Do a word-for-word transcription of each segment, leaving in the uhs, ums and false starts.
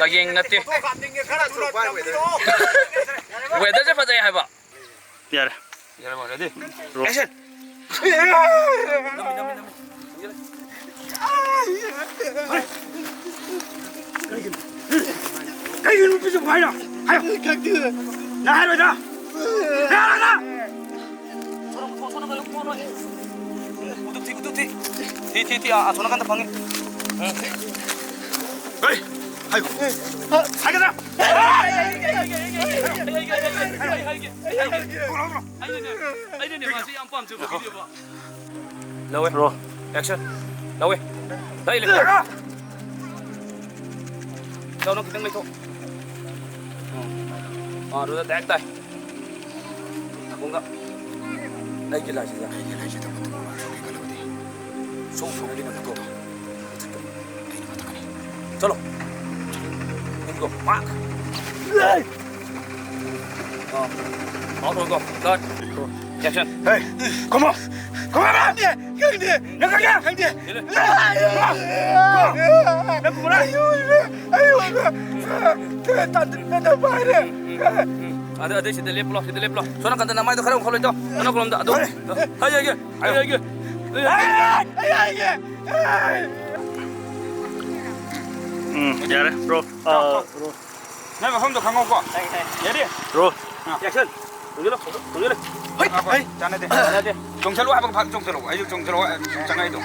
ꯆꯒꯦꯡ ꯅꯠꯇꯦ꯫ ꯋꯦꯗꯔꯁꯦ ꯐꯖꯩ ꯍꯥꯏꯕ꯫ ꯌꯥꯔꯦ꯫ ꯌꯥꯔꯕꯣ? Ready? Action! ꯀꯩꯒꯤꯅꯣ ꯅꯨꯄꯤꯁꯨ ꯍꯥꯏꯔꯣ? ꯍꯥꯏꯌꯣ꯫ ꯅꯪ ꯍꯥꯏꯔꯣꯏꯗ꯭ꯔꯥ? ꯅꯪ ꯍꯥꯏꯔꯣꯏꯗ꯭ꯔꯥ? ꯊꯤ, ꯊꯤ, ꯊꯤ, ꯑꯥ, ꯑꯁꯣꯝ ꯅꯥꯀꯟꯗ ꯐꯪꯉꯤ꯫ ꯎꯝ꯫ ꯍꯩ! ꯍꯥꯏꯌꯣ꯫ ꯍꯥꯏꯒꯗ꯭ꯔꯥ? ꯑꯩꯅꯅꯦ, ꯑꯩꯅꯅꯦ ꯃꯥꯁꯦ ꯌꯥꯝ ꯄꯥꯝꯖꯕꯒꯤꯅꯦꯕ꯫ ꯂꯧꯋꯦ꯫ Roll. Action. ꯂꯧꯋꯦ꯫ ꯇꯥꯏ ꯂꯩ꯫ ꯏꯇꯥꯎ, ꯅꯪ ꯈꯤꯇꯪ ꯂꯩꯊꯣꯛ꯫ ꯎꯝ꯫ ꯑꯥ, ꯑꯗꯨꯗ direct ꯇꯥꯏ꯫ ꯅꯥꯀꯣꯡꯗ꯫ ꯑꯩꯒꯤ ꯂꯥꯏꯁꯤꯗ꯫ ꯑꯩꯒꯤ ꯂꯥꯏꯁꯤꯗ ꯃꯇꯨꯝ ꯑꯃ ꯂꯧꯒꯦ ꯈꯜꯂꯕꯗꯤ꯫ ꯁꯣꯛ ꯁꯣꯛꯅ ꯂꯩꯅꯕ ꯅꯠꯇꯦꯗꯣ꯫ ꯃꯊꯛꯇ꯫ ꯑꯩꯅ ꯃꯊꯛꯀꯅꯤ꯫ ꯆꯠꯂꯣ꯫ Let's go. Mark. Ah. Mark ꯑꯣꯏꯀꯣ꯫ Cut. Action. Hey, come on. Come on, man. ꯈꯪꯗꯦ! ꯅꯪ ꯈꯪꯗꯦ! ꯈꯪꯗꯦ! ꯅꯪ ꯈꯨꯝꯃꯨꯔꯥ? ꯑꯩ ꯑꯣꯏꯕ! ꯑꯩ ꯑꯣꯏꯕ! ꯇꯥꯟꯗꯅ ꯄꯥꯏꯔꯦ! ꯑꯗ, ꯑꯗꯩ ꯁꯤꯗ ꯂꯦꯞꯄꯨ ꯂꯥꯎ, ꯁꯤꯗ ꯂꯦꯞꯄꯨ ꯂꯥꯎ꯫ ꯁꯣꯝ ꯅꯥꯀꯟꯗ ꯅꯃꯥꯏꯗꯣ ꯈꯔ ꯑꯣꯟꯈꯠꯂꯣ, ꯏꯇꯥꯎ꯫ ꯁꯣꯝ ꯅꯥꯀꯟꯂꯣꯝꯗ꯫ ꯑꯗꯣ, ꯍꯥꯏ, ꯍꯥꯏꯒꯦ, ꯍꯥꯏ, ꯍꯥꯏꯒꯦ꯫ ꯎꯝ, ꯌꯥꯔꯦ, bro. ꯑꯥ, ꯅꯪ ꯃꯐꯝꯗꯣ ꯈꯪꯉꯧꯀꯣ꯫ ꯈꯪꯉꯦ, ꯈꯪꯉꯦ꯫ Ready? Bro. ꯑꯥ꯫ Action. ꯆꯣꯡꯁꯤꯜꯂꯨ, ꯆꯣꯡꯁꯤꯜꯂꯨ꯫ ꯍꯣꯏ, ꯉꯥꯏꯈꯣ, ꯍꯣꯏ꯫ ꯆꯥꯟꯅꯗꯦ꯫ ꯆꯥꯟꯅꯗꯦ꯫ ꯆꯣꯡꯁꯤꯜꯂꯨ ꯍꯥꯏꯕ ꯐꯠ ꯆꯣꯡꯁꯤꯜꯂꯨ꯫ ꯑꯩꯁꯨ ꯆꯣꯡꯁꯤꯜꯂꯨ ꯍꯥꯏ-, ꯆꯪꯉꯛꯏꯗꯣ꯫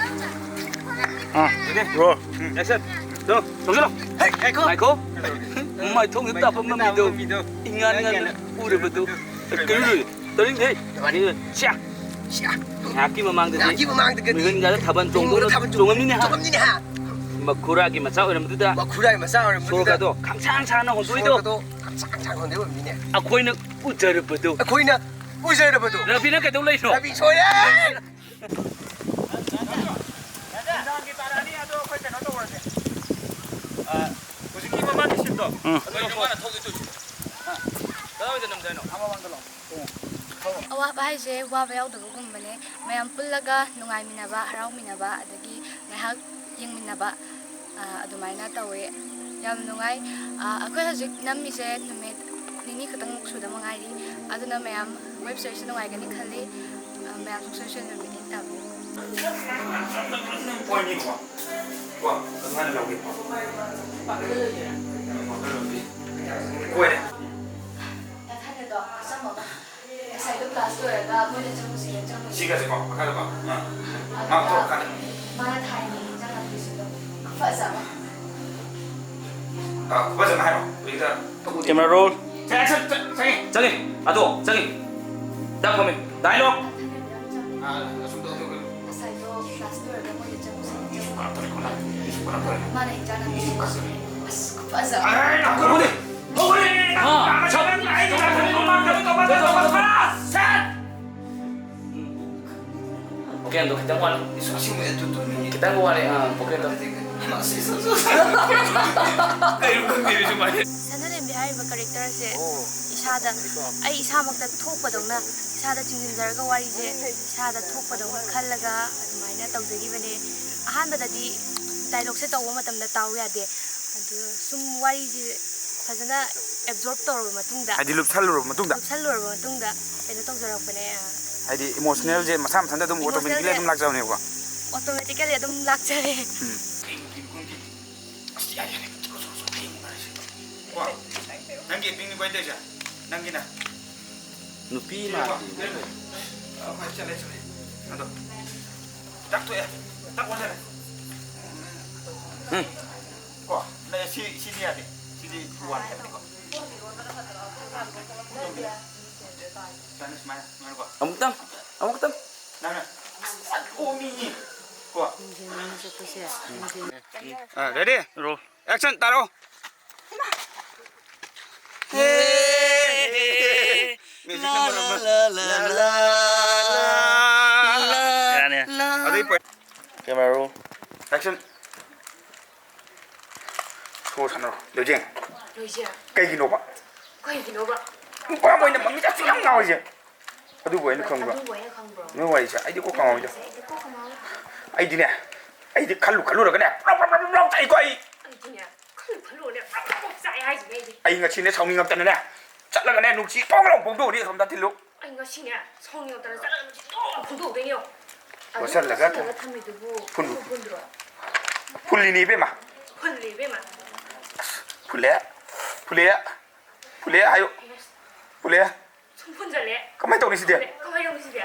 ꯑꯥ, ready? Bro. ꯎꯝ, action. ꯆꯣ, ꯆꯣꯡꯁꯤꯜꯂꯨ꯫ ꯍꯦ, ꯉꯥꯏꯈꯣ꯫ ꯉꯥꯏꯈꯣ꯫ ꯃꯥꯏꯊꯣꯡꯗ ꯇꯥꯕ ꯃꯃꯤꯗꯣ꯫ ꯃꯃꯤꯗꯣ꯫ ꯏꯉꯥꯟ ꯉꯥꯟꯅ ꯎꯔꯕꯗꯣ꯫ ꯀꯩꯅꯣ ꯂꯣꯏ꯫ ꯇꯥꯅꯤꯡꯗꯦ꯫ ꯁ꯭ꯌꯥ꯫ ꯁ꯭ꯌꯥ꯫ ꯉꯥꯏꯍꯥꯛꯀꯤ ꯃꯃꯥꯡꯗꯗꯤ ꯉꯥꯏꯍꯥꯛꯀꯤ ꯃꯃꯥꯡꯗꯒꯗꯤ ꯃꯤꯍꯨꯟꯒꯗ ꯊꯥꯕꯜ ꯃꯤꯍꯨꯟꯒꯗ ꯆꯣꯡꯗꯧꯅ ꯊꯥꯕꯜ ꯆꯣꯡ-, ꯆꯣꯡꯉꯝꯃꯤꯅꯦ ꯍꯥ꯫ ꯆꯣꯡꯉꯝꯃꯤꯅꯦ ꯍꯥ꯫ ꯃꯈꯨꯔꯥꯒꯤ ꯃꯆꯥ ꯑꯣꯏꯔꯝꯕꯗꯨꯗ ꯃꯈꯨꯔꯥꯒꯤ ꯃꯆꯥ ꯑꯣꯏꯔꯝꯕꯗꯨꯗ ꯁꯣꯔꯒꯗꯣ ꯈꯪꯁꯥꯡ ꯁꯥꯡꯅ ꯍꯣꯟꯗꯣꯛꯏꯗꯣ꯫ ꯁꯣꯔꯒꯗꯣ ꯈꯪꯁꯥꯡ ꯁꯥꯡꯅ ꯍꯣꯟꯗꯣꯛꯏ ꯑꯣꯏꯔꯝꯃꯤꯅꯦ꯫ ꯑꯩꯈꯣꯏꯅ ꯎꯖꯔꯕꯗꯣ꯫ ꯑꯩꯈꯣꯏꯅ ꯎꯖꯔꯕꯗꯣ꯫ ꯔꯕꯤꯅ ꯀꯩꯗꯧ ꯂꯩꯅꯣ? ꯔꯕꯤ ꯁꯣꯏꯔꯦ! ꯅꯨꯡꯗꯥꯡꯒꯤ ꯇꯥꯔꯛꯑꯅꯤ, ꯑꯗꯣ ꯑꯩꯈꯣꯏ ꯀꯩꯅꯣ ꯇꯧꯔꯁꯦ꯫ ꯑ, ꯍꯧꯖꯤꯛꯀꯤ ꯃꯃꯥꯡꯒꯤ ꯁꯤꯠꯇꯣ꯫ ꯎꯝ꯫ ꯑꯗꯨ ꯂꯧꯊꯣꯛꯑꯣ꯫ ꯀꯗꯥꯏꯋꯥꯏꯗ ꯅꯝꯖꯦ ꯍꯥꯏꯅꯣ? ꯑꯃꯃꯥꯡꯗ ꯂꯥꯛꯑꯣ꯫ ꯑꯋꯥꯕ ꯍꯥꯏꯁꯦ ꯋꯥꯕ ꯌꯥꯎꯗꯕꯒꯨꯝꯕꯅꯦ꯫ ꯃꯌꯥꯝ ꯄꯨꯜꯂꯒ ꯅꯨꯡꯉꯥꯏꯃꯤꯟꯅꯕ, ꯍꯔꯥꯎꯃꯤꯟꯅꯕ, ꯑꯗꯒꯤ ꯉꯥꯏꯍꯥꯛ ꯌꯦꯡꯃꯤꯟꯅꯕ, ꯑ, ꯑꯗꯨꯃꯥꯏꯅ ꯇꯧꯋꯦ꯫ ꯌꯥꯝ ꯅꯨꯡꯉꯥꯏ꯫ ꯑ, ꯑꯩꯈꯣꯏ ꯍꯧꯖꯤꯛ ꯅꯝꯃꯤꯁꯦ ꯅꯨꯃꯤꯠ ꯅꯤꯅꯤ ꯈꯛꯇꯪꯃꯨꯛ ꯁꯨꯗ ꯉꯥꯏꯔꯤ꯫ ꯑꯗꯨꯅ ꯃꯌꯥꯝ ꯋꯦꯕ ꯁꯤꯔꯤꯁꯁꯦ ꯅꯨꯡꯉꯥꯏꯒꯅꯤ ꯈꯜꯂꯤ꯫ ꯑ, ꯃꯌꯥꯝ ꯁꯨꯡꯁꯣꯏ ꯁꯣꯏꯗꯅ ꯃꯤꯠꯌꯦꯡ ꯇꯥꯕꯤꯌꯨ꯫ ꯀꯣꯏꯅꯤꯀꯣ꯫ ꯀꯣ, ꯑꯗꯨꯃꯥꯏꯅ ꯂꯧꯒꯦꯀꯣ꯫ ꯀꯣꯏꯔꯦ꯫ ꯅꯊꯟꯗꯗꯣ ꯑꯆꯝꯕ ꯑꯃ꯫ ꯉꯁꯥꯏꯗꯣ ꯀ꯭ꯂꯥꯁ ꯂꯣꯏꯔꯒ ꯃꯣꯏꯅ ꯆꯪꯉꯨꯁꯦꯅ ꯆꯪꯉꯨꯏ꯫ ꯁꯤꯒꯁꯦꯀꯣ, ꯃꯈꯥꯗꯀꯣ꯫ ꯑꯥ꯫ ꯑꯗꯨꯒ ꯉꯥꯡꯊꯣꯛꯑꯀꯥꯟꯗ꯫ ꯃꯥꯅ ꯊꯥꯏꯅꯦ ꯏꯟꯖꯥꯡ ꯅꯥꯄꯤꯁꯤꯡꯗꯣ꯫ ꯈꯨꯐꯖ ꯑꯃ꯫ ꯑꯥ, ꯈꯨꯐꯖ ꯑꯃ ꯍꯥꯏꯔꯣ꯫ ꯍꯧꯖꯤꯛꯇ ꯀꯦꯃꯦꯔꯥ ꯔꯣꯜ꯫ ꯆꯪꯉꯦ, ꯆꯪꯉꯦ, ꯆꯪꯉꯦ꯫ ꯆꯪꯉꯦ꯫ ꯑꯗꯣ, ꯆꯪꯉꯦ꯫ ꯇꯞ ꯐꯝꯃꯤ꯫ ꯗꯥꯏꯂꯣꯛ꯫ ꯑꯥ, ꯑꯁꯨꯝ ꯇꯧ, ꯇꯧ, ꯇꯧ꯫ ꯉꯁꯥꯏꯗꯣ ꯀ꯭ꯂꯥꯁ ꯂꯣꯏꯔꯒ ꯃꯣꯏꯗ ꯆꯪꯉꯨꯁꯦꯅ ꯆꯪꯉꯨꯏ꯫ ꯃꯥꯅ ꯏꯟꯖꯥꯡ ꯅꯥꯄꯤ꯫ ꯑꯁ, ꯈꯨꯐꯖ ꯑꯃ꯫ ꯑꯦ, ꯅꯪ ꯍꯧꯔꯦ꯫ ꯍꯧꯔꯦ꯫ ꯑꯥ, ꯁꯠ꯫ ꯁꯠ꯫ ꯚꯣꯀꯦꯜꯗꯣ ꯈꯤꯇꯪ ꯋꯥꯠꯂꯤ꯫ ꯏꯁ, ꯑꯁꯦꯡꯕ ꯑꯗꯨ ꯇꯧꯅꯤꯡꯉꯤ꯫ ꯈꯤꯇꯪ ꯋꯥꯠꯂꯤ, ꯑꯥ, ꯚꯣꯀꯦꯜꯗꯣ꯫ ꯑꯁ, ꯏꯁ, ꯏꯁ, ꯏꯁ꯫ ꯀꯩꯅꯣ ꯈꯪꯗꯦ, ꯁꯨꯃꯥꯏꯅ꯫ ꯁꯅꯥꯔꯦꯝꯕꯤ ꯍꯥꯏꯔꯤꯕ ꯀꯦꯔꯦꯛꯇꯔꯁꯦ ꯏꯁꯥꯗ, ꯑꯩ ꯏꯁꯥꯃꯛꯇ ꯊꯣꯛꯄꯗꯧꯅ, ꯏꯁꯥꯗ ꯆꯤꯡꯁꯤꯟꯖꯔꯒ ꯋꯥꯔꯤꯁꯦ ꯏꯁꯥꯗ ꯊꯣꯛꯄꯗꯧꯅ ꯈꯜꯂꯒ ꯑꯗꯨꯃꯥꯏꯅ ꯇꯧꯖꯈꯤꯕꯅꯦ꯫ ꯑꯍꯥꯟꯕꯗꯗꯤ ꯗꯥꯏꯂꯣꯛꯁꯦ ꯇꯧꯕ ꯃꯇꯝꯗ ꯇꯥꯎ ꯌꯥꯗꯦ꯫ ꯑꯗꯨ ꯁꯨꯝ ꯋꯥꯔꯤꯁꯦ ꯐꯖꯅ ꯑꯦꯕꯖꯣꯔꯕ ꯇꯧꯔꯕ ꯃꯇꯨꯡꯗ, ꯍꯥꯏꯗꯤ ꯂꯨꯞꯁꯜꯂꯨꯔꯕ ꯃꯇꯨꯡꯗ? ꯂꯨꯞꯁꯜꯂꯨꯔꯕ ꯃꯇꯨꯡꯗ ꯀꯩꯅꯣ ꯇꯧꯖꯔꯛꯄꯅꯦ, ꯑ, ꯍꯥꯏꯗꯤ ꯏꯃꯣꯁꯅꯦꯜꯁꯦ ꯃꯁꯥ ꯃꯊꯟꯇ ꯑꯗꯨꯝ ꯑꯣꯇꯣꯃꯦꯇꯤꯀꯦꯂꯤ emotionalꯁꯦ ꯑꯗꯨꯝ ꯂꯥꯛꯆꯕꯅꯦꯕꯀꯣ? ꯑꯣꯇꯣꯃꯦꯇꯤꯀꯦꯂꯤ ꯑꯗꯨꯝ ꯂꯥꯛꯆꯔꯦ꯫ ꯎꯝ꯫ ꯑꯁ, ꯌꯥꯔꯦ, ꯌꯥꯔꯦ꯫ ꯆꯠꯂꯣ, ꯆꯠꯂꯣ, ꯆꯠꯂꯣ꯫ ꯍꯌꯦꯡ ꯎꯅꯔꯁꯤ꯫ ꯀꯣ? ꯅꯪꯒꯤ ꯑꯦꯛꯇꯤꯡꯅꯤꯀꯣ ꯑꯩ ꯇꯧꯔꯤꯁꯦ? ꯅꯪꯒꯤꯅ? ꯅꯨꯄꯤ ꯃꯥꯜꯂꯤ꯫ ꯍꯣꯏ, ꯆꯠꯂꯦ, ꯆꯠꯂꯦ꯫ ꯑꯗꯣ, ꯇꯛ ꯊꯣꯛꯑꯦ꯫ ꯇꯛ ꯑꯣꯟꯊꯔꯦ꯫ ꯎꯝ꯫ ꯀꯣ? ꯂꯩ, ꯁꯤ, ꯁꯤꯗꯤ ꯌꯥꯗꯦ꯫ ꯁꯤꯗꯤ ꯋꯥꯟ ꯍꯥꯏꯕꯅꯤꯀꯣ꯫ ꯁꯨꯃꯥꯏꯅ, ꯁꯨꯃꯥꯏꯅꯀꯣ꯫ ꯑꯃꯨꯛꯇꯪ, ꯑꯃꯨꯛꯇꯪ꯫ ꯅꯪꯅ ꯁꯠ ꯑꯣꯝꯃꯤ꯫ ꯀꯣ? ꯑꯥ, ꯔꯦꯗꯤ? ꯔꯣ꯫ ꯑꯦꯛꯁꯟ, ꯇꯥꯔꯣ꯫ ꯃ꯭ꯌꯨꯖꯤꯛꯅ ꯃꯔꯝ ꯑꯃ꯫ ꯌꯥꯅꯤ꯫ ꯑꯗꯩ ꯄꯣꯏꯟ꯫ Camera roll. ꯑꯦꯛꯁꯟ꯫ ꯁꯣ ꯁꯥꯟꯅꯔꯣ꯫ ꯂꯣꯏꯖꯤꯡ꯫ ꯂꯣꯏꯖꯤꯡ꯫ ꯀꯩꯒꯤꯅꯣꯕ? ꯀꯩꯒꯤꯅꯣꯕ? ꯅꯨꯄꯥ ꯑꯃ ꯑꯣꯏꯅ ꯃꯃꯤꯠ ꯑꯁꯨꯛ ꯌꯥꯝ ꯉꯥꯎꯔꯤꯁꯦ꯫ ꯑꯗꯨꯕꯨ ꯑꯩꯅ ꯈꯪꯕ꯭ꯔꯣ? ꯑꯗꯨꯕꯨ ꯑꯩꯅ ꯈꯪꯕ꯭ꯔꯣ? ꯅꯣꯏ ꯋꯥꯔꯤꯁꯦ꯫ ꯑꯩꯗꯤ ꯀꯣꯛ ꯉꯥꯎꯋꯤꯗ꯫ ꯑꯩꯗꯤ ꯀꯣꯛ ꯉꯥꯎꯋꯤ꯫ ꯑꯩꯗꯤꯅꯦ, ꯑꯩꯗꯤ ꯈꯜꯂꯨ ꯈꯜꯂꯨꯔꯒꯅꯦ, ꯄ꯭ꯔꯣꯛ ꯄ꯭ꯔꯣꯛ ꯄ꯭ꯔꯣꯛ ꯄ꯭ꯔꯣꯛ ꯆꯥꯛꯏꯀꯣ ꯑꯩ꯫ ꯑꯩꯗꯤꯅꯦ, ꯈꯜꯂꯨ ꯈꯜꯂꯨ ꯍꯥꯏꯁꯤꯅꯦ ꯑꯩꯗꯤ꯫ ꯑꯩ ꯉꯁꯤꯅꯦ ꯁꯥꯎꯅꯤꯡꯉꯛꯇꯅꯅꯦ, ꯆꯠꯂꯒꯅꯦ ꯅꯨꯡꯁꯤ ꯊꯣꯡ ꯂꯥꯎ ꯐꯣꯡꯗꯣꯛꯑꯅꯤ ꯑꯁꯣꯝꯗ ꯊꯤꯜꯂꯨ꯫ ꯑꯩ ꯉꯁꯤꯅꯦ ꯁꯥꯎꯅꯤꯡꯉꯛꯇꯅ ꯆꯠꯂꯒ ꯅꯨꯡꯁꯤ ꯊꯣꯡ ꯂꯥꯎ ꯐꯣꯡꯗꯣꯛꯎꯗꯣꯏꯅꯦ꯫ ꯑꯗꯨ ꯂꯣꯠꯁꯜꯂꯒ ꯂꯣꯠꯁꯜꯂꯒ ꯊꯝꯃꯤꯗꯨꯕꯨ ꯐꯨꯟꯕꯨ ꯐꯨꯟꯗ꯭ꯔꯣ? ꯐꯨꯜꯂꯤꯅꯤ ꯏꯕꯦꯝꯃ꯫ ꯐꯨꯜꯂꯤ ꯏꯕꯦꯝꯃ꯫ ꯐꯨꯜꯂꯦ꯫ ꯐꯨꯜꯂꯦ꯫ ꯐꯨꯜꯂꯦ ꯍꯥꯏꯌꯨ꯫ ꯐꯨꯜꯂꯦ꯫ ꯁꯨꯝ ꯐꯨꯟꯖꯜꯂꯦ꯫ ꯀꯃꯥꯏꯅ ꯇꯧꯅꯤ ꯁꯤꯗꯤ? ꯀꯃꯥꯏꯅ ꯇꯧꯅꯤ ꯁꯤꯗꯤ?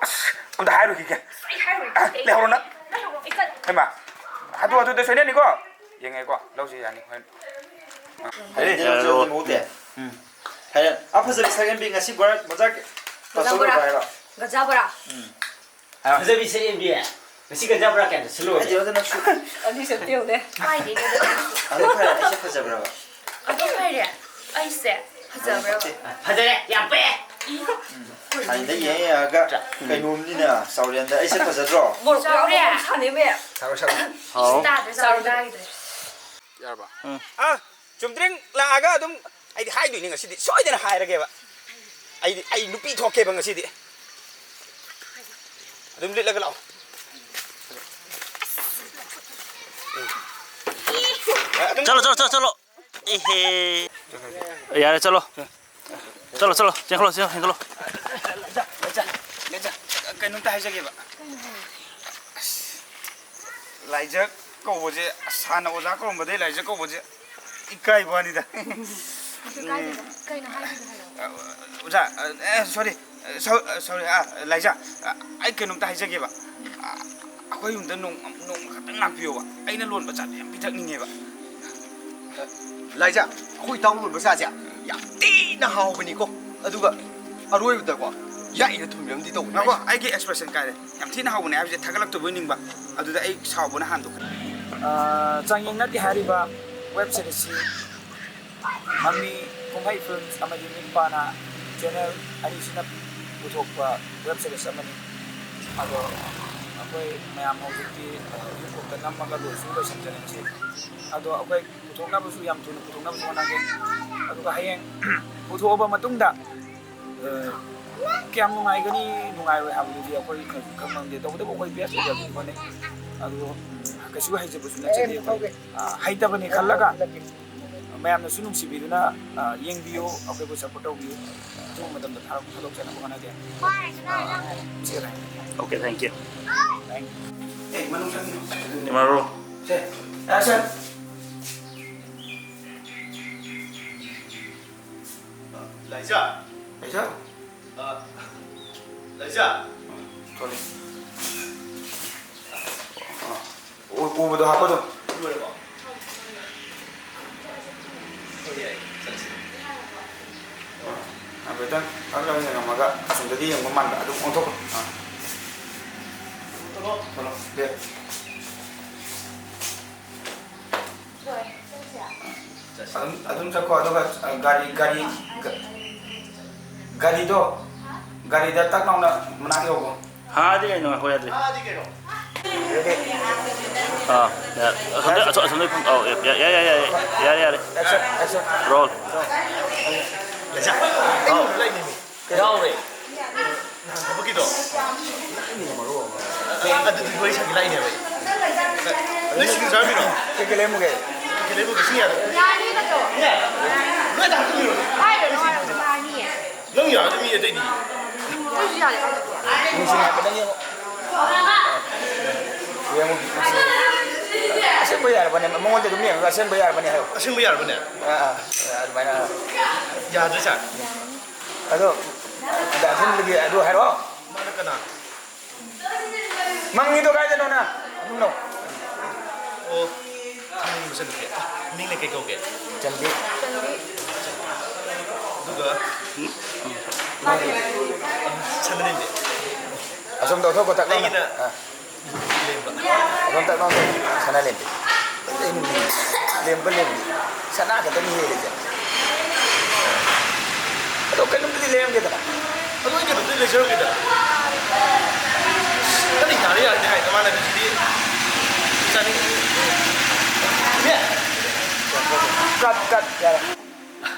ꯑꯁ, ꯑꯝꯇ ꯍꯥꯏꯔꯨꯈꯤꯒꯦ꯫ ꯑꯁ, ꯑꯩ ꯍꯥꯏꯔꯨꯔꯒꯦ꯫ ꯑ, ꯂꯩꯍꯧꯔꯣ ꯅꯪ꯫ ꯂꯩꯍꯧꯔꯣ, ꯑꯩ ꯆꯠ- ꯍꯩꯃꯥ, ꯍꯥꯊꯨ ꯍꯥꯊꯨꯗ ꯁꯣꯏꯅꯅꯤꯀꯣ꯫ ꯌꯦꯡꯉꯦꯀꯣ, ꯂꯧꯁꯤ ꯌꯥꯅꯤ ꯍꯣꯔꯦꯟ꯫ ꯍꯩꯔꯦ, ꯌꯥꯔꯦ, ꯌꯥꯔꯦ, ꯂꯧ꯫ ꯃꯍꯨꯠꯇꯦ꯫ ꯎꯝ꯫ ꯍꯩꯔꯦ꯫ ꯑ, ꯐꯖꯕꯤ ꯁꯛꯍꯦꯟꯕꯤ ꯉꯁꯤ ꯕꯣꯔꯥ ꯃꯆꯥ ꯒꯖꯥ ꯇꯧꯁꯜꯂꯣ ꯕꯣꯔꯥ꯫ ꯍꯥꯏꯔꯣ꯫ ꯒꯖꯥ ꯕꯣꯔꯥ꯫ ꯎꯝ꯫ ꯍꯥꯏꯔꯣ꯫ ꯐꯖꯕꯤ ꯁꯛꯍꯦꯟꯕꯤ, ꯉꯁꯤ ꯒꯖꯥ ꯕꯣꯔꯥ ꯀꯌꯥꯝ ꯆꯠꯁꯤꯜꯂꯨꯔꯒꯦ? ꯍꯥꯏꯗꯤ ꯑꯗꯨ ꯅꯪꯁꯨ꯫ ꯑꯅꯤꯁꯦ ꯑꯝꯇ ꯌꯦꯡꯉꯨꯅꯦ꯫ ꯀꯥꯏꯗꯩꯅꯣꯗ ꯅꯪꯁꯨ꯫ ꯑꯗꯨ ꯐꯔꯦ, ꯑꯩꯁꯦ ꯐꯖꯕ꯭ꯔꯕ? ꯑꯗꯨ ꯐꯔꯦ, ꯑꯩꯁꯦ ꯐꯖꯕ꯭ꯔꯕ? ꯐꯖꯔꯦ, ꯌꯥꯝ ꯄꯛꯑꯦ꯫ ꯏ꯫ ꯎꯝ꯫ ꯍꯥꯏꯗ ꯌꯦꯡ ꯌꯦꯡꯉꯒ ꯀꯩꯅꯣꯝꯅꯤꯅ ꯆꯥꯎꯔꯦꯟꯗ ꯑꯩꯁꯦ ꯐꯖꯗ꯭ꯔꯣ? ꯃꯣꯔꯣꯛ ꯆꯥꯎꯔꯦ꯫ ꯌꯥꯎꯕ ꯁꯥꯅꯦꯃꯦ꯫ ꯁꯥꯔꯣ, ꯁꯥꯔꯣ꯫ ꯍꯥꯎ꯫ ꯇꯥꯗ꯭ꯔꯦ, ꯆꯥꯎꯔꯦ, ꯇꯥꯈꯤꯗ꯭ꯔꯦ꯫ ꯌꯥꯔꯕ? ꯎꯝ꯫ ꯑ, ꯆꯨꯝꯗ꯭ꯔꯤꯡ ꯂꯥꯛꯑꯒ ꯑꯗꯨꯝ ꯑꯩꯗꯤ ꯍꯥꯏꯗꯣꯏꯅꯤ ꯉꯁꯤꯗꯤ, ꯁꯣꯏꯗꯅ ꯍꯥꯏꯔꯒꯦꯕ꯫ ꯑꯩꯗꯤ, ꯑꯩ ꯅꯨꯄꯤ ꯊꯣꯛꯀꯦꯕ ꯉꯁꯤꯗꯤ꯫ ꯑꯗꯨꯝ ꯂꯤꯠꯂꯒ ꯂꯥꯛꯑꯣ꯫ ꯎꯝ꯫ ꯑꯗꯨꯝ ꯆꯠꯂꯣ, ꯆꯠꯂꯣ, ꯆꯠꯂꯣ, ꯆꯠꯂꯣ꯫ ꯏꯍꯦ꯫ ꯌꯥꯔꯦ, ꯆꯠꯂꯣ꯫ ꯆꯠꯂꯣ, ꯆꯠꯂꯣ, ꯆꯦꯟꯈꯠꯂꯣ, ꯆꯦꯟꯈꯠꯂꯣ, ꯆꯦꯟꯈꯠꯂꯣ꯫ ꯂꯥꯏꯖꯥ, ꯂꯥꯏꯖꯥ, ꯂꯥꯏꯖꯥ, ꯀꯩꯅꯣꯝꯇ ꯍꯥꯏꯖꯒꯦꯕ꯫ ꯑꯁ, ꯂꯥꯏꯖꯥ ꯀꯧꯕꯁꯦ, ꯑꯁ, ꯍꯥꯟꯅ ꯑꯣꯖꯥ ꯀꯧꯔꯝꯕꯗꯩ ꯂꯥꯏꯖꯥ ꯀꯧꯕꯁꯦ ꯏꯀꯥꯏꯕ ꯋꯥꯅꯤꯗ꯫ ꯀꯩꯁꯨ ꯀꯥꯏꯗꯦꯗ꯫ ꯀꯩꯅꯣ ꯍꯥꯏꯗꯣꯏꯗꯣ ꯍꯥꯏꯔꯛꯑꯣ꯫ ꯑ, ꯑꯣꯖꯥ, ꯑ, ꯑꯦ, sorry, ꯑ, so-, ꯑ, sorry, ꯑ, ꯂꯥꯏꯖꯥ, ꯑ, ꯑꯩ ꯀꯩꯅꯣꯝꯇ ꯍꯥꯏꯖꯒꯦꯕ꯫ ꯑ, ꯑꯩꯈꯣꯏ ꯌꯨꯝꯗ ꯅꯣꯡ-, ꯅꯣꯡꯃ ꯈꯛꯇꯪ ꯂꯥꯛꯄꯤꯌꯣꯕ꯫ ꯑꯩꯅ ꯂꯣꯟꯕ ꯆꯥꯗꯣ ꯌꯥꯝ ꯄꯤꯊꯛꯅꯤꯡꯉꯦꯕ꯫ ꯂꯥꯏꯖꯥ, ꯑꯩꯈꯣꯏ ꯏꯇꯥꯎ ꯂꯣꯟꯕ ꯆꯥꯁꯦ ꯌꯥꯝ ꯊꯤꯅ ꯍꯥꯎꯕꯅꯤꯀꯣ꯫ ꯑꯗꯨꯒ ꯑꯔꯣꯏꯕꯗꯀꯣ, ꯌꯥꯛꯏꯔ ꯊꯨꯝꯃꯤꯔ ꯑꯃꯗꯤ ꯇꯧꯕꯅꯤ꯫ ꯉꯥꯏꯈꯣ, ꯑꯩꯒꯤ expression ꯀꯥꯏꯔꯦ꯫ ꯌꯥꯝ ꯊꯤꯅ ꯍꯥꯎꯕꯅꯦ ꯍꯥꯏꯕꯁꯦ ꯊꯥꯒꯠꯂꯛꯇꯕꯣꯏ ꯅꯤꯡꯕ꯫ ꯑꯗꯨꯗ ꯑꯩ ꯁꯥꯎꯕꯅ ꯍꯥꯟꯗꯣꯛꯈ꯭ꯔꯦ꯫ ꯑ, ꯆꯥꯡꯌꯦꯡ ꯅꯠꯇꯦ ꯍꯥꯏꯔꯤꯕ web series ꯁꯤ ꯃꯃꯤ ꯀꯨꯝꯍꯩ films ꯑꯃꯗꯤ ꯃꯤꯠ ꯄꯥꯅ channel ꯑꯅꯤꯁꯤꯅ ꯄꯨꯊꯣꯛꯄ web series ꯑꯃꯅꯤ꯫ ꯑꯗꯣ ꯑꯩꯈꯣꯏ ꯃꯌꯥꯝ ꯍꯧꯖꯤꯛꯇꯤ YouTubeꯇ ꯅꯝꯃꯒ ꯂꯣꯏꯁꯨ ꯂꯣꯏꯁꯤꯟꯖꯔꯦ ꯉꯁꯤ꯫ ꯑꯗꯣ ꯑꯩꯈꯣꯏ ꯄꯨꯊꯣꯛꯅꯕꯁꯨ ꯌꯥꯝ ꯊꯨꯅ ꯄꯨꯊꯣꯛꯅꯕꯁꯨ ꯍꯣꯠꯅꯒꯦ꯫ ꯑꯗꯨꯒ ꯍꯌꯦꯡ ꯄꯨꯊꯣꯛꯑꯕ ꯃꯇꯨꯡꯗ, ꯑ, ꯀꯌꯥꯝ ꯅꯨꯡꯉꯥꯏꯒꯅꯤ, ꯅꯨꯡꯉꯥꯏꯔꯣꯏ ꯍꯥꯏꯕꯗꯨꯗꯤ ꯑꯩꯈꯣꯏ ꯈꯪ-, ꯈꯪꯉꯝꯗꯦ꯫ ꯇꯧꯕꯇꯕꯨ ꯑꯩꯈꯣꯏ best ꯑꯣꯏꯖꯕꯗꯤ ꯍꯣꯠꯅꯩ꯫ ꯑꯗꯨ, ꯎꯝ, ꯀꯩꯁꯨ ꯍꯩꯖꯕꯁꯨ ꯅꯠꯆꯗꯦ ꯑꯩꯈꯣꯏ꯫ ꯑ, ꯍꯩꯇꯕꯅꯤ ꯈꯜꯂꯒ, ꯑ, ꯃꯌꯥꯝꯅꯁꯨ ꯅꯨꯡꯁꯤꯕꯤꯗꯨꯅ, ꯑ, ꯌꯦꯡꯕꯤꯌꯨ, ꯑꯩꯈꯣꯏꯕꯨ support ꯇꯧꯕꯤꯌꯨ꯫ ꯑꯊꯨꯕ ꯃꯇꯝꯗ ꯊꯥꯗꯣꯛ-, ꯊꯥꯗꯣꯛꯆꯅꯕ ꯍꯣꯠꯅꯒꯦ꯫ ꯑ, ꯁꯤ ꯈꯛꯇꯅꯤ꯫ Okay, thank you. Thank you. ꯑꯦ, ꯃꯅꯨꯡ ꯆꯪꯉꯤꯅꯣ? ꯏꯃꯥꯔꯣ꯫ ꯁꯦ, action. ꯂꯥꯏꯖꯥ꯫ ꯂꯥꯏꯖꯥ? ꯑ, ꯂꯥꯏꯖꯥ꯫ Sorry. ꯑ, ꯎ-, ꯎꯕꯗꯣ ꯍꯥꯞꯄꯣ ꯑꯗꯨꯝ꯫ ꯂꯣꯏꯔꯕꯣ? ꯍꯣꯏ, ꯌꯥꯏ, ꯆꯠꯁꯤ꯫ ꯍꯥꯏꯐꯦꯠꯇꯪ ꯐꯠ ꯂꯥꯎ ꯌꯦꯡꯉꯝꯃꯒ ꯑꯁꯣꯝꯗꯗꯤ ꯌꯦꯡꯕ ꯃꯥꯟꯕ ꯑꯗꯨꯝ ꯑꯣꯟꯊꯣꯛꯈꯣ꯫ ꯑꯥ꯫ ꯊꯣꯛꯂꯛꯑꯣ꯫ ꯊꯣꯛꯂꯛꯑꯣ꯫ ꯂꯦꯞ꯫ ꯆꯠꯁꯤ꯫ ꯑꯗꯨꯝ, ꯑꯗꯨꯝ ꯆꯠꯈꯣ꯫ ꯑꯗꯨꯒ, ꯑ, ꯒꯥꯔꯤ, ꯒꯥꯔꯤ, ꯒ-, ꯒꯥꯔꯤꯗꯣ, ꯒꯥꯔꯤꯗ ꯇꯛ ꯂꯥꯎꯅ ꯃꯅꯥꯛ ꯌꯧꯈꯣ꯫ ꯍꯥꯗꯤ ꯀꯩꯅꯣ? ꯉꯥꯏꯈꯣ, ꯌꯥꯗ꯭ꯔꯤ꯫ Ready? ꯑꯥ, ꯌꯥ-, ꯑꯁꯣꯝꯗ, ꯑꯁꯣ-, ꯑꯁꯣꯝꯗ ꯐꯝ-, ꯑꯧ, ꯌꯥ-, ꯌꯥ-, ꯌꯥ-, ꯌꯥ-, ꯌꯥꯔꯦ, ꯌꯥꯔꯦ꯫ Action, action. Roll. ꯌꯥꯖꯥ꯫ ꯑꯩ ꯎꯕ ꯂꯥꯛꯏꯅꯦꯃꯤ꯫ ꯌꯥꯎꯔꯦ꯫ ꯅꯍꯥꯟ ꯊꯕꯛꯀꯤꯗꯣ꯫ ꯑꯗꯨꯗꯤ ꯋꯥꯔꯤ ꯁꯥꯟꯅꯒꯦ ꯂꯥꯛꯏꯅꯦꯕ ꯑꯩ꯫ ꯅꯣꯏ ꯁꯤꯡꯖꯨ ꯆꯥꯔꯝꯃꯤꯔꯣ? ꯀꯩ ꯀꯩ ꯂꯩꯔꯝꯃꯨꯒꯦ? ꯀꯩ ꯀꯩ ꯂꯩꯔꯝꯃꯨꯒꯦ? ꯁꯤꯡ ꯌꯥꯗ꯭ꯔꯣ? ꯌꯥꯅꯤ ꯅꯠꯇ꯭ꯔꯣ? ꯅꯣꯏ ꯑꯗꯥ ꯍꯥꯞꯆꯤꯜꯂꯤꯔꯣ? ꯍꯥꯏꯔꯨꯅꯨ, ꯍꯥꯏꯔꯨꯅꯨ, ꯌꯥꯅꯤꯌꯦ꯫ ꯅꯪ ꯌꯥꯔꯗꯤ ꯃꯤ ꯑꯇꯩꯗꯤ? ꯅꯪꯁꯨ ꯌꯥꯔꯦ ꯍꯥꯏꯗꯨꯗꯤ꯫ ꯅꯨꯡꯁꯤ ꯍꯥꯏꯕꯗꯪ ꯌꯦꯡꯉꯣ꯫ ꯌꯦꯡꯉꯣ, ꯅꯨꯡꯁꯤ꯫ ꯑꯁꯦꯡꯕ ꯌꯥꯔꯕꯅꯦ, ꯃꯉꯣꯟꯗ ꯑꯗꯨꯝ ꯌꯦꯡꯉꯒ ꯑꯁꯦꯡꯕ ꯌꯥꯔꯕꯅꯦ ꯍꯥꯏꯌꯣ꯫ ꯑꯁꯦꯡꯕ ꯌꯥꯔꯕꯅꯦ? ꯑꯥ, ꯑꯥ, ꯑꯗꯨꯃꯥꯏꯅ ꯍꯥꯏꯌꯣ꯫ ꯌꯥꯗ꯭ꯔꯦ, ꯁꯥꯔ꯫ ꯑꯗꯣ, ꯗꯥ ꯊꯤꯟꯕꯒꯤ ꯑꯗꯨ ꯍꯥꯏꯔꯛꯑꯣ꯫ ꯃꯥꯅ ꯀꯅꯥꯅꯣ? ꯃꯪꯉꯤꯗꯣ ꯀꯥꯏꯗꯅꯣ ꯅꯪ? ꯃꯃꯤꯡꯗꯣ? ꯑꯣ, ꯊꯥꯡꯖꯤꯡ ꯃꯆꯟꯅꯨꯄꯤ꯫ ꯃꯤꯡꯅ ꯀꯩ ꯀꯧꯒꯦ? ꯆꯟꯕꯤ꯫ ꯑꯗꯨꯒ? ꯎꯝ, ꯎꯝ꯫ ꯁꯅꯥꯂꯦꯟꯕꯤ꯫ ꯑꯁꯣꯝꯗ ꯑꯣꯟꯊꯣꯛꯀꯣ, ꯇꯛ ꯂꯥꯎꯅ꯫ ꯑꯩꯒꯤꯅ ꯑꯥ꯫ ꯂꯦꯝꯕ꯫ ꯑꯗꯣꯝꯇ ꯅꯪ ꯁꯅꯥ ꯂꯦꯝꯕꯤ꯫ ꯂꯦꯝꯕ, ꯂꯦꯝꯕꯤ꯫ ꯁꯅꯥ ꯈꯛꯇꯅꯤ ꯍꯦꯜꯂꯤꯁꯦ꯫ ꯑꯗꯣ ꯀꯩꯅꯣꯝꯇꯗꯤ ꯂꯩꯔꯝꯒꯦꯗꯅ꯫ ꯑꯗꯣ ꯑꯩ ꯀꯩꯅꯣꯝꯇꯗꯤ ꯂꯩꯖꯔꯝꯒꯦꯗꯅ꯫ ꯀꯟꯅ ꯌꯥꯔꯦ, ꯌꯥꯔꯦ ꯍꯥꯏ, ꯅꯃꯥꯟꯅꯕꯤꯁꯤꯗꯤ꯫ ꯆꯥꯅꯤꯡ-, ꯏꯕꯦ! Cut, cut, ꯌꯥꯔꯦ꯫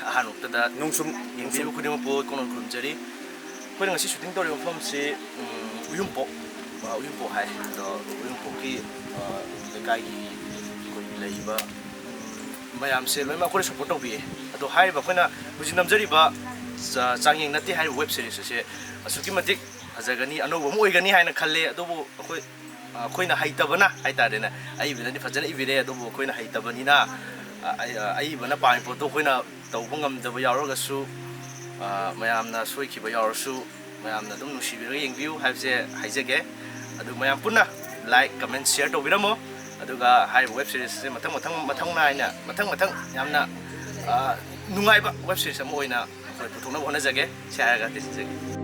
ꯑꯍꯥꯟꯕꯃꯛꯇꯗ ꯅꯨꯡꯁꯨꯝ, ꯌꯦꯡꯕꯤꯔꯤꯕ ꯅꯨꯡꯁꯨꯝ꯫ ꯈꯨꯗꯤꯡꯃꯛꯄꯨ ꯀꯣꯡꯅꯣꯟ ꯈꯨꯔꯨꯝꯖꯔꯤ꯫ ꯑꯩꯈꯣꯏꯅ ꯉꯁꯤ shooting ꯇꯧꯔꯤꯕ ꯃꯐꯝꯁꯤ, ꯎꯝ, ꯎꯌꯨꯝꯄꯣꯛ, ꯑ, ꯎꯌꯨꯝꯄꯣꯛ ꯍꯥꯏ꯫ ꯑꯗꯣ ꯎꯌꯨꯝꯄꯣꯛꯀꯤ, ꯑ, ꯂꯩꯀꯥꯏꯒꯤ ꯑꯩꯈꯣꯏꯒꯤ ꯂꯩꯔꯤꯕ, ꯎꯝ, ꯃꯌꯥꯝꯁꯦ ꯂꯣꯏꯅꯃꯛ ꯑꯩꯈꯣꯏꯅ ꯁꯞꯄꯣꯔꯠ ꯇꯧꯕꯤꯌꯦ꯫ ꯑꯗꯣ ꯍꯥꯏꯔꯤꯕ ꯑꯩꯈꯣꯏꯅ ꯍꯧꯖꯤꯛ ꯅꯝꯖꯔꯤꯕ ꯆ- ꯆꯥꯡꯌꯦꯡ ꯅꯠꯇꯦ ꯍꯥꯏꯔꯤꯕ ꯋꯦꯕ ꯁꯤꯔꯤꯁ ꯑꯁꯦ ꯑꯁꯨꯛꯀꯤ ꯃꯇꯤꯛ ꯐꯖꯒꯅꯤ, ꯑꯅꯧꯕ ꯑꯃ ꯑꯣꯏꯒꯅꯤ ꯍꯥꯏꯅ ꯈꯜꯂꯦ꯫ ꯑꯗꯨꯕꯨ ꯑꯩꯈꯣꯏ ꯑꯩꯈꯣꯏꯅ ꯍꯩꯇꯕꯅ ꯍꯥꯏꯇꯥꯔꯦꯅꯦ, ꯑꯏꯕꯅꯗꯤ ꯐꯖꯅ ꯏꯕꯤꯔꯦ, ꯑꯗꯨꯕꯨ ꯑꯩꯈꯣꯏꯅ ꯍꯩꯇꯕꯅꯤꯅ ꯑ- ꯑ- ꯑꯏꯕꯅ ꯄꯥꯝꯃꯤ ꯄꯣꯠꯇꯣ ꯑꯩꯈꯣꯏꯅ ꯇꯧꯕ ꯉꯝꯗꯕ ꯌꯥꯎꯔꯒꯁꯨ, ꯑ, ꯃꯌꯥꯝꯅ ꯁꯣꯏꯈꯤꯕ ꯌꯥꯎꯔꯁꯨ ꯃꯌꯥꯝꯅ ꯑꯗꯨꯝ ꯅꯨꯡꯁꯤꯕꯤꯔꯒ ꯌꯦꯡꯕꯤꯌꯨ ꯍꯥꯏꯕꯁꯦ ꯍꯥꯏꯖꯒꯦ꯫ ꯑꯗꯨ ꯃꯌꯥꯝ ꯄꯨꯟꯅ ꯂꯥꯏꯛ, ꯀꯃꯦꯟ, ꯁꯤꯌꯔ ꯇꯧꯕꯤꯔꯝꯃꯣ꯫ ꯑꯗꯨꯒ ꯍꯥꯏꯔꯤꯕ ꯋꯦꯕ ꯁꯤꯔꯤꯁꯁꯦ ꯃꯊꯪ ꯃꯊꯪ ꯃꯊꯧ ꯅꯥꯏꯅ ꯃꯊꯪ ꯃꯊꯪ ꯌꯥꯝꯅ, ꯑ, ꯅꯨꯡꯉꯥꯏꯕ ꯋꯦꯕ ꯁꯤꯔꯤꯁ ꯑꯃ ꯑꯣꯏꯅ ꯑꯩꯈꯣꯏ ꯄꯨꯊꯣꯛꯅꯕ ꯍꯣꯠꯅꯖꯒꯦ꯫ ꯁꯤ ꯍꯥꯏꯔꯒ ꯇꯦꯟꯖꯒꯦ꯫